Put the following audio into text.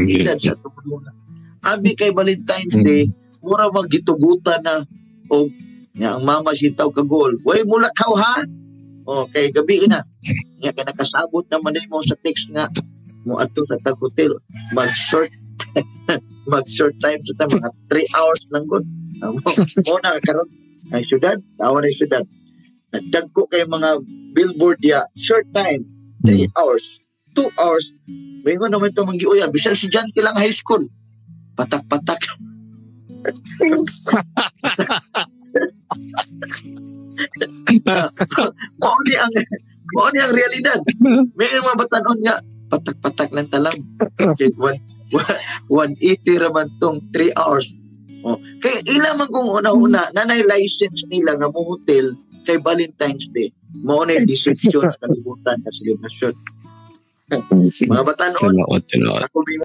Edad sa atong una. Abi kay Valentine's Day, mura mag gitugutan na o nga ang mama sitaw ka goal. Way mulakaw ha. Okay, gabi na. Nga kay nakasabot naman nimo sa text nga mo adto sa tag hotel, mag short time sa ta, mga 3 hours lang gud. Mo na karon ang syudad, tawa na yung syudad. Nagdagko kay mga billboard ya, short time, 3 hours, 2 hours. Mingon naman ito manggiuya, bisan si John kilang high school. Patak-patak. Mao ni ang realidad. May mga batanon nga patak-patak lang talam. Okay, 180 raman tong 3 hours. Oh. Kay ila man kung una-una nanay license nila nga mo hotel kay Valentine's Day. Mao na yung desisyon sa kalibutan na selebrasyon. Mga batanon, Tinuod, tinuod. Ako may